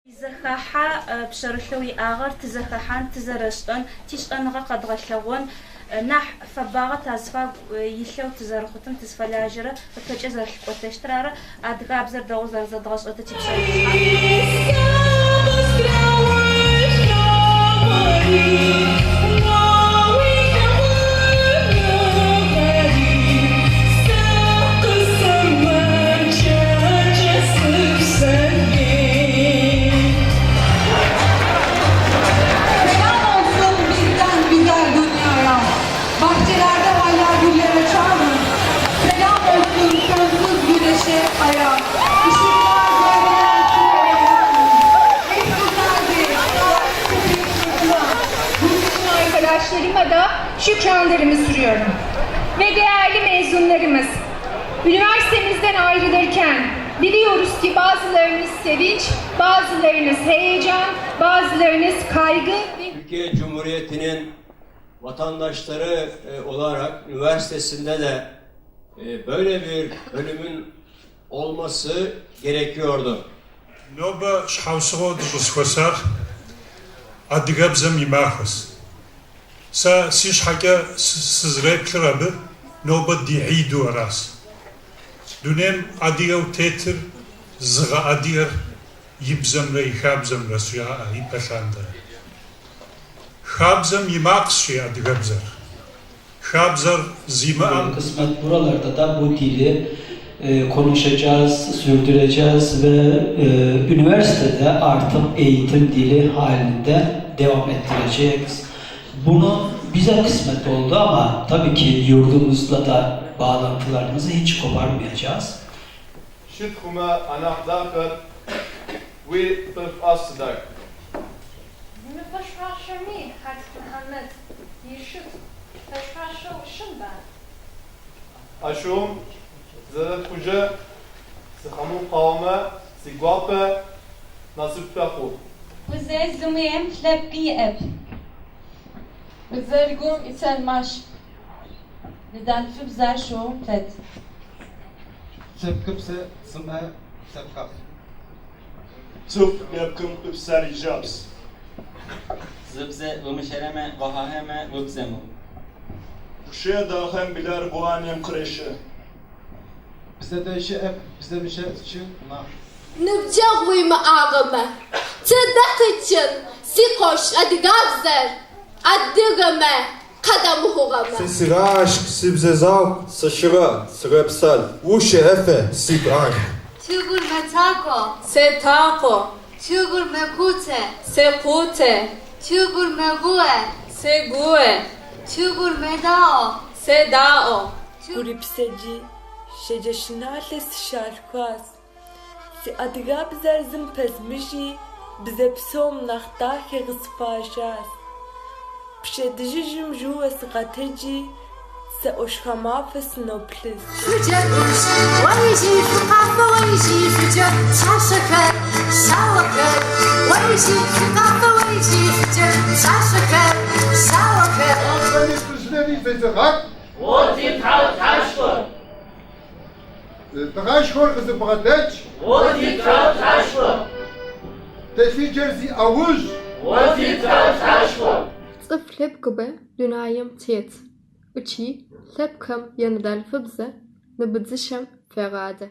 Тизэхахьэ пшъэрылъэу иӏагъэр тызэхэхьан, тызэрэшӏэн, тишӏэныгъэ къэдгъэлъэгъон, нахь фэбагъэ тазыфагу илъэу тызэрыхъутым тызфэлажьэрэ ыпэкӏэ зэрэлъыкӏотэщтыр ары адыгабзэр дэгъоу зэрэзэдгъэшӏэтыр типшъэрылъ шъхьаӏ. Selam olsun bizden güzel dünyaya. Bahçelerde haller güller açar mı? Selam olsun sonsuz güneşe aya. Işıklar gölgeler suya yayar mı? Hep güzeldi. Köpek fırtına. Bunun için arkadaşlarıma da şükranlarımı sürüyorum. Ve değerli mezunlarımız, üniversitemizden ayrılırken biliyoruz ki bazılarınız sevinç, bazılarınız heyecan, bazılarınız kaygı ve Türkiye Cumhuriyeti'nin vatandaşları olarak üniversitesinde de böyle bir bölümün olması gerekiyordu. Нобэ щхьэусыгъуэу дыщӏызэхуэсар адыгэбзэм и махуэщ. Сэ си щхьэкӏэ сызэреплъыр абы нобэ ди гьиду аращ. Дунейм адыгэу тетыр зыгъэадыгэр и бзэмрэ и хабзэмрэщ, жаӏэ ипэ лъандэрэ. Хабзэм и макъщ жи адыгэбзэр. Хабзэр зимыӏэм Kısmet buralarda da bu dili konuşacağız, sürdüreceğiz ve üniversitede artık eğitim dili halinde devam ettireceğiz. Bunu bize kısmet oldu ama tabii ki yurdumuzla da bağlantılarımızı hiç koparmayacağız. Щытхъумэ анахь дахэр уи цӏыф ӏэсыдэх. Мыфэшъуашэми Хьатх Мыхьамэт ищытхъу фэшъуашэу щытба? Ащыгъум зэрэтхъужьэ сыкъэмыукъуагъэмэ сигуапэ, насып шъохъу. Бзэ зимыӏэм лъэпкъ иӏэп. Бзэр гум итэлмащ. Ныдэлъфыбзэр шыум фэд. Лъэпкъыпсэ зимыӏэ лъэпкъэп. Цӏыф лъэпкъым ыпсэр ижабз. Зыбзэ ымышӏэрэмэ уахахьэмэ убзэмыӏу. Гущыӏэ дахэм блэр гъуанэм къырещы. Бзэ дэй щыӏэп, бзэ щымыӏэ. Ныбджэгъу уимыӏагъэмэ, тыдэ къикӏын, сикъош адыгабзэр, адыгэмэ къадэмыхъугъэмэ. Сэ сигъашх, сибзэ закъу, сыщыгъэ, сыгэпсал, ущэӏэфэ сыгу ах. Чъыгыр мэтакъо. Сэтакъо. Чъыгыр мэкъутэ. Секъутэ. Чъыгыр мэгуӏэ. Сегуӏэ. Чъыгыр мэдаӏо. Сэдаӏо. Гурипсэджи Шэджэ щӏыналъэ сыщалъхуащ. Си адыгэбзэр зым пэзмыщӏи, бзэ псом нэхъ дахэ къысхуащӏащ. Пщэдджыжьым жьыуэ сыкъэтэджи, сэ ӏуащхьэмахуэ сыноплъыс. Дыгъэшхуэр къызыбгъэдэкӏ. О ди Тхьэу Тхьэшхуэ! Телъыджэр зи ӏэужь. О ди Тхьэу Тхьэшхуэ! Цӏыф лъэпкъыбэ дунаим тет, ыкӏи лъэпкъхэм яныдэлъфыбзэ ныбыдзыщэм фегъадэ.